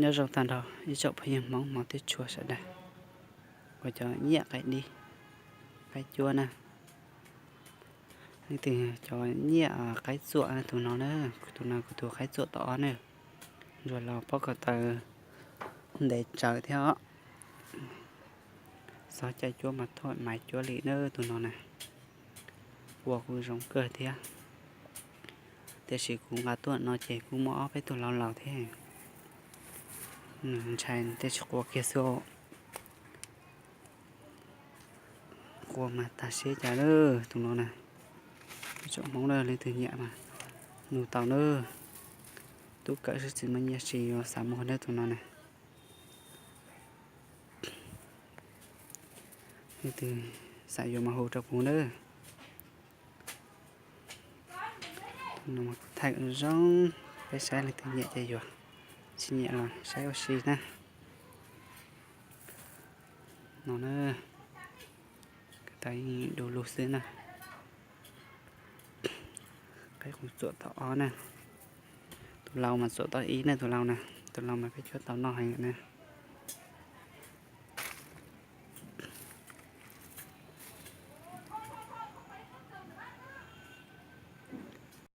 Nyob zoo tag nrho ib tsoom phooj ywg Hmoob hmov thiab tshua sawv daws, kuv cov nyiaj qaib dib, qaib cuab na. Leej twg cov nyiaj qaib txuam na, tus no na, tus no kuv tus qaib txuam tom ob na. Ntsuag los pob ko taw ntev tsawv thiab os. Xob caij cuab mas thom maiv cuab li na tus no na. Ua kuj zoo kawg thiab. Tiam sis kuv nqa tuaj no ces kuj muaj ob peb tug laus laus thiab. Nws ntshai nws thiaj tsis qua kiag xwb. Qua mas tag siab cas lawm tus no na. Tsoom Hmoob na, leej twg nyiam mas nug tau na. Tub kawm sib txiv muaj nyiaj tsis yuav xav muag na tus no na. Leej twg xav yuav mas hu rau kuv na. Tus no mas kuv thaij zoo, peb saib leej twg nyiam ces yuav, tsis nyiam los saib ua si na. No na, ko taw yeej du lug xwb na. Qaib qus txuam tom ob na. Tus laus mas txuam tom ib na, tus laus na, tus laus mas peb cuab tau noj heev na.